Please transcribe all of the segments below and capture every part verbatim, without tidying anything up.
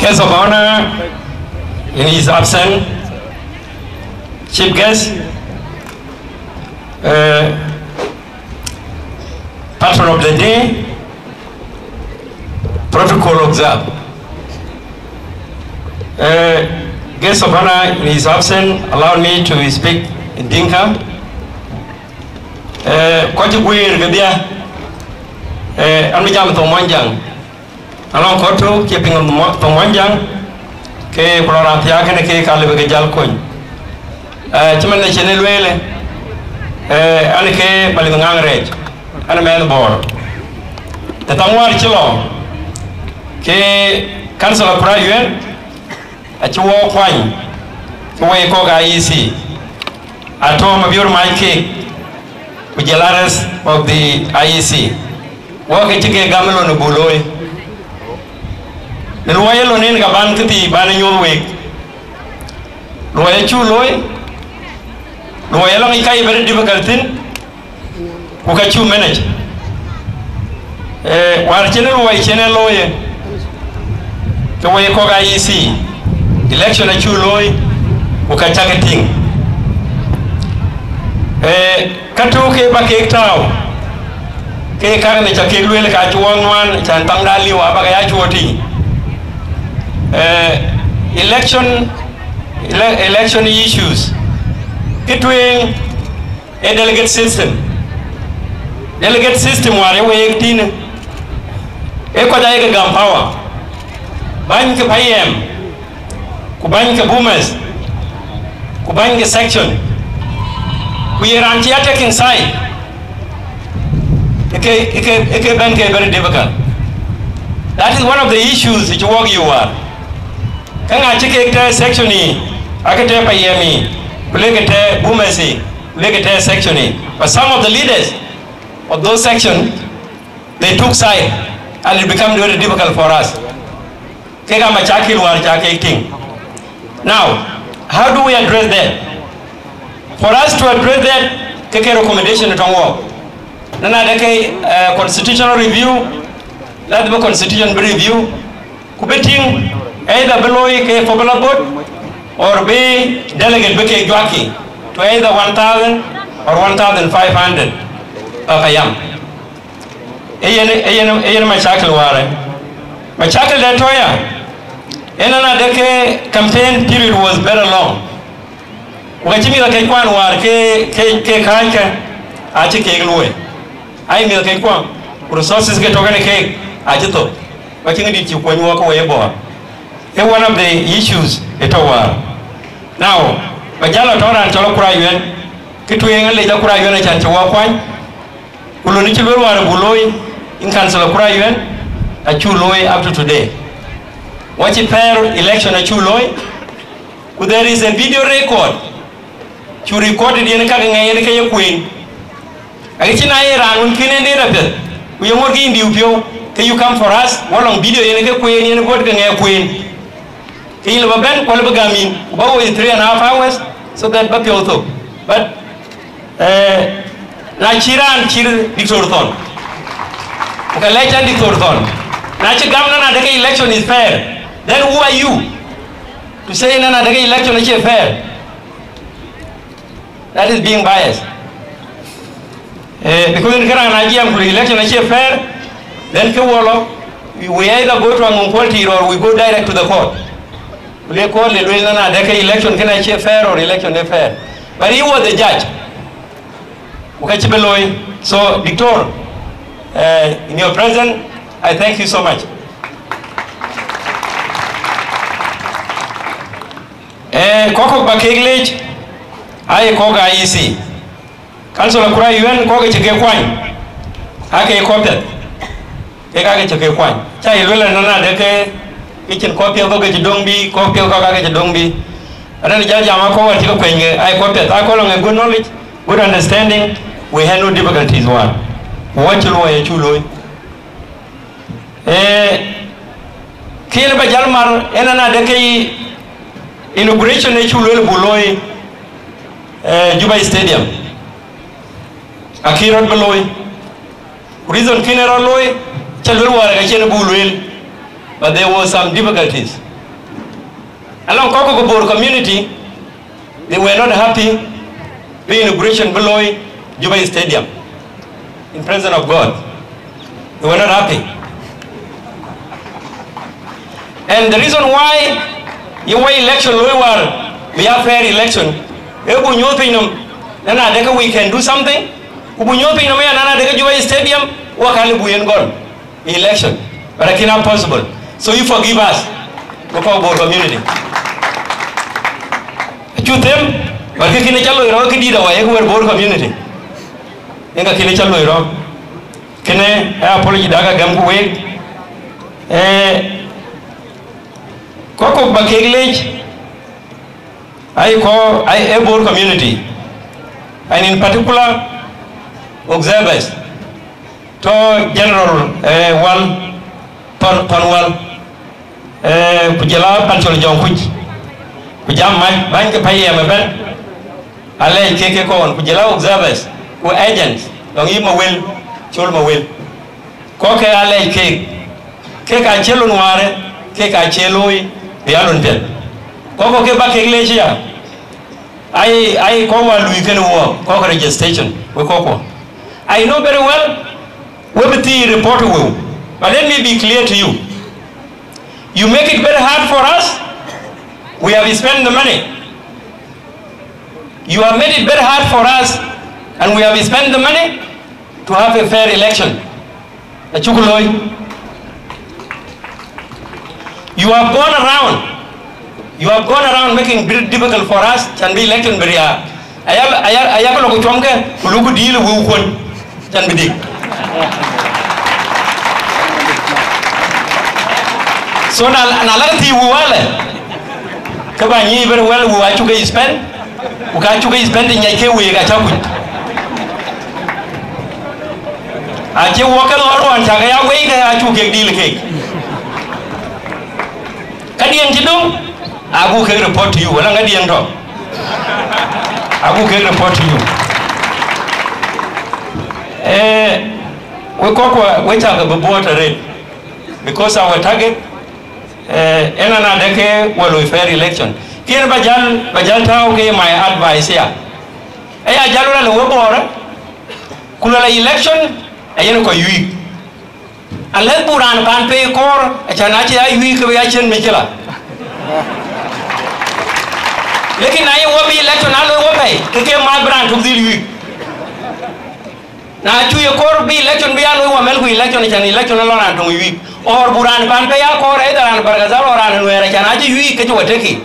Guest of honor in his absence, chief guest, uh, patron of the day, protocol observed. Uh, guest of honor in his absence, allow me to speak in Dinka. Uh, kɔc guiir kedhia, uh, an bï jam thoŋ Mɔnyjäŋ. Alɔŋ kɔc tök cie piŋ thoŋ Mɔnyjäŋ, ke ku lɔ raan thiaak kënë ke ka lëbë ke jäl kony. Eh, cï man ë cïn ë lueel, eh, an ke Malith Ŋaŋ Rɛɛc, an mɛnh Bor. Të thaŋ wäär cï lɔ, ke council of Kura Yuɛn acï wɔ kuany, ke wei kɔ̈k I E C. Atɔ̈ mabiör mac keek, ku jël arrest of the I E C. Wɔ ke cï ke gam ë lon ë buk looi. Në luɔi ë lon en ka ban këthii ban ë nyuɔ̈th week. Luɔi acuk looi, luɔi alɔŋ yic ka ye very difficult thïn, ku ka cuk manage. Eh, wäär cïn luɔi cïn ë looi, ke wei kɔ̈k I E C, election acuk looi, ku ka cak tïŋ. Eh, ka tök ke ba kek tääu, ke kak në ca kek lueel ka cï wɔ nuan, can thaŋda liu aba ka ya cuɔt tïŋ. Eh, election, ele-, election issues, kë tueŋ ë delegate system. Delegate system wäär ë week tïnë, ë kɔc ayek gam power. Bäny ke payam, ku bäny ke bomas, ku bäny ke section, ku ye raan cï ya taking side, ë ke, ë ke, ë ke bɛ̈n ke very difficult. That is one of the issues cï wɔk yï wäär. Ka ŋa cï kek tɛ̈ section yic, akë tɛ̈ payam yic, ku lek tɛ̈ bomas yic, ku lek tɛ̈ section yic. But some of the leaders of those sections, they took side, and it became very difficult for us. Kek aa macakil wäär ca kek tïŋ. Now, how do we address that? For us to address that, ke ke recommendation tɔŋ wɔk. Nana de ke, eh, constitutional review, lazima constitution bï review, ku bï tïŋ either bï looi ke popular vote or bï delegate bï ke juakï to either one thousand or one thousand five hundred per payam. Ee yen, ee yen, ee yen macakil wäär. Macakil de tɔ̈ ya, en ana de ke campaign period was very long. Ku ka cï mïth akëc kuan wäär ke, ke, ke kääckë, acï kek luɔi. Ai mïth akëc kuan, ku resources ke tɔ̈ kenë keek, acï thök. Ku acï ŋadït cï kuɔny wɔ ke wɔ ye Bor. Ee one of the issues ë tɔ̈ wäär. Now, ba jäl a tɔ̈ raan cɔl Akura Yuɛn, kë tueŋ alec Akura Yuɛn acan cï wɔ kuany, ku lon cï luel wäär buk looi in council Akura Yuɛn, acuk looi up to today. Wɔ cï fair election acuk looi, ku there is a video record, cuk recorded yen ka ke ŋɛk yen ke ye kueen. Akë cïn aye raan wën kën en deet apiɛth, ku ye ŋot ke yïn diu piɔ̈u, ke you come for us, wɔ lɔŋ video yen ke kueen, yen bot ke ŋɛk kueen. Ke yïn lë ba bɛ̈n, ku lë bï gäm yïn, ku ba woi three and a half hours, so that ba piɔ̈u thok. But, eh, na cï raan cït Diktor Thɔn, ku ka lɛc cän Diktor Thɔn, na cï gam nana de ke election is fair, then who are you to say nana de ke election acie fair? That is being biased. Eh, because in kë raan a jiɛɛm ku election acie fair, then ke wɔ lɔ, we either go to Aŋɔŋ Kuɔl Tiir or we go direct to the court. Ku le court le lueel nana de ke election kënë acie fair or election ë fair. But he was the judge. Ku ka cï bï looi. So, Diktor, eh, in your presence, I thank you so much. Eh, kɔc kɔ̈k ba kek leec, aye kɔc I E C. Council Akura Yuɛn kɔc ke cï ke kuany, ake kɔc piɛth, kek ake cï ke kuany. Ca ye luel ënɔɔnë ade ke, ke cïn kɔc piɛth kɔ̈k ke cï döŋ bï, kɔc piɛth kɔ̈k ake cï döŋ bï. Ënɔɔnë jäl jam akɔ̈k wär cï ke kuɛny ke, aye kɔc piɛth, akɔ̈l lɔŋ a good knowledge, good understanding, we have no difficulties wään. Ku wɔ cï luɔi acuk looi. Eh, kë yen ba jäl mar, en ënɔɔnë ade ke inauguration ë cuk lueel buk looi, eh, Juba Stadium. Akï rɔt bï looi. Ku reason kën ë rɔt looi, cä lueel wäär ka cïn buk lueel. But there was some difficulties. Alɔŋ kɔc ke Bor community, they were not happy bï inauguration bï looi Juba Stadium in presence of God. They were not happy. And the reason why ye wɔ election looi wäär bï a fair election, ee buk nyuɔ̈th piny nɔm, na na deke we can do something, ku buk nyuɔ̈th piny nɔm ya na na deke Juba Stadium, wɔ ka lëu buk yen gɔl election, but it cannot possible. So you forgive us, we call Bor community. Acu them, but kë kën ca loi rɔt kë dït awä, ye kë wɛ̈t Bor community. Yen ka kën ca loi rɔt. Kënë, ë apology da ka gɛm ku week. Eh, kɔc kɔ̈k ba kek leec, ai kɔc, ai ë Bor community, and in particular, observers, tɔ̈ General, eh, Wal, Thon, Thon Wal, eh, ku jɔl a Pancol Jɔŋkuc, ku jam mac, bäny ke payam ëbɛ̈n, alɛɛc kek ke kɔn, ku jɔl a observers, ku agents, lɔŋ yï Mawel, Col Mawel. Kɔc ke alɛɛc kek, kek acie lon wäär, kek acie looi, bï a lon piɛth. Kɔc kɔ̈k ke ba kek leec ya, ai, ai kɔc wä lui kënë wɔ, kɔc ke registration, we kɔc kuɔ. I know very well, we bï thii report weu. But let me be clear to you. You make it very hard for us. We have spent the money. You have made it very hard for us, and we have spent the money to have a fair election. Acuk looi. You have gone around. You have gone around making it very difficult for us, can bï election bï riääk. Aya, aya, aya ke lɔ ku cuɔmke, ku luk ku dïïl ë wëu kuön, can bï dik. So na, na la thii wëu alë, ke ba nyïï very well, wëu acuk ke spend, ku ka cuk ke spend, nyiɛc ke week acä kuc. Acie wɔ ke lɔ ruɔn cak ya wei ke acuk kek dïïl kek. Ka diɛŋ cï döŋ, agu kek report to you, wala ka diɛŋ tɔ. Agu kek report to you. Eh, we kɔc kuɔ, we cak bï buɔɔt arëët, because our target, eh, ëna na deke wɔ loi fair election. Kën ba jäl, ba jäl tääu ke my advice ya. Aya jäl wala le we Bor, ku la election, ayen kɔc yuik. Unless buk raan pan pei kɔɔr, acan acï ya yuik ke ya cien mïcïla. Lekin na ye wɔ bï election a loi wɔ pɛi, ke ke math bï raan tök dhil yuik. Na cu ye kɔɔr bï election bï a loi wɔ mɛl ku election, acan election alɔ raan töŋ yuik. Or buk raan pan pei a kɔɔr, either raan Bargazal or raan Nuɛɛr, acan acï yuik ke cï wɔ tëkï.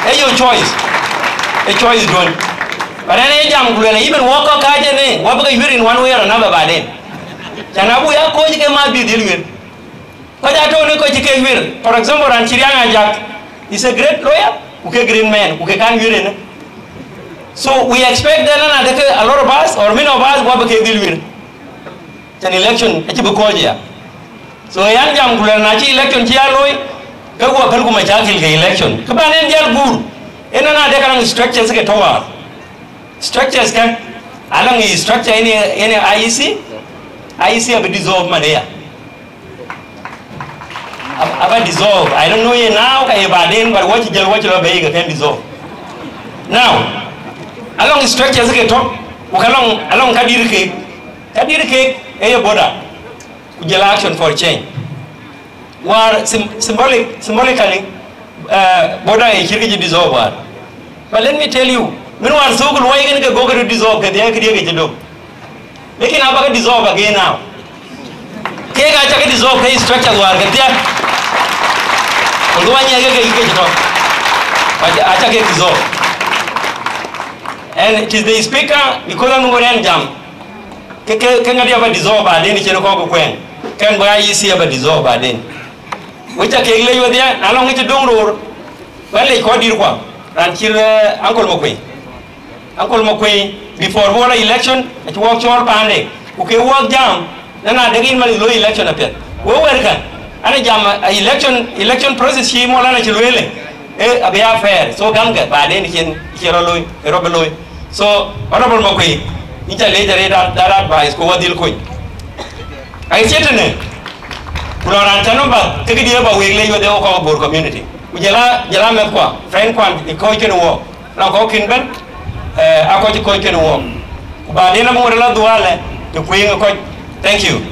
Ee your choice. Ee choice duön. But ɛn ee jam ku lueel, even wɔ kɔ̈k kääc ënë, wɔ bï ke yuir in one way or another baden. Can abuk ya kɔc ke math bï dhil yuir. Kɔc atɔ̈ në kɔc cï kek yuir. For example, raan cï Riaŋ Ajak is a great lawyer, ku ke great man, ku ke kan yuir ënë. So we expect that none of the, a lot of us or many of us wɔ bï kek dhil yuir. Can election acï bï kɔc ya. So yan jam ku lueel na cï election cï ya looi, ke wɔ pɛ̈l ku macakil ke election. Ke ban en jäl guur, en na de ka structures ke tɔ̈ wäär. Structures ke, alɔŋ structure in, in I E C, I E C abï dissolve man ya. Ab-, aba dissolve. I don't know ye now ka ye baden, but watch jël watch lo be ka can dissolve. Now, alɔŋ structures ke tɔ̈, ku ka lɔŋ, alɔŋ ka dït ke, ka dït ke, e ye border. Ku jël action for change. War sym-, symbolic, symbolically, uh, border e cït ke cï dissolve war. But let me tell you, min war thuk luɔi kën ke go ke dissolve ke dhiɛ ke dhiɛ ke cï dom. Lekin aba ke dissolve again now. Ke ka cha ke dissolve ke structure war ke dhiɛ. Ko luɔi nyɛ ke ke ke cï dom. But acha ke dissolve. And it is the speaker, because I'm going to jam. Ke, ke, ke ŋadï aba dissolve baden cïn kɔ̈k kuɛn. Kɛn bï I E C aba dissolve baden. Wek ca kek lec wedhie, na lɔŋ cï döŋ roor, bä lec kɔc dït kuɔ, raan cït, eh, Uncle Makuei. Uncle Makuei, before wɔ lɔ election, acï wɔk cɔɔl paande, ku ke wɔk jam, na na dek yïn man loi election apiɛth. Wek wɛ̈ɛ̈rkë, an jam, eh, election, election process cï mɔl an acï lueel, eh, abï a fair. So gamkë, baden cïn, cïn rɔt looi, ë rɔt bï looi. So, Honorable Makuei, yïn ca lec arëët that, that advice, ku wɔ dhil kony. Ai cït tënë, ku lɔ raan ca nɔm bath, ke këdië ba wek lec wedhie wɔ kɔc Bor community. Ku jɔl a, jɔl a mɛ̈thkua, friend kuan ë kɔc kënë wɔɔk. Nɔŋ kɔc kën bɛ̈n, eh, aa kɔc ë kɔc kënë wɔɔk. Ku baden abï ŋot la dhual ë, të kueŋ ë kɔc. Thank you.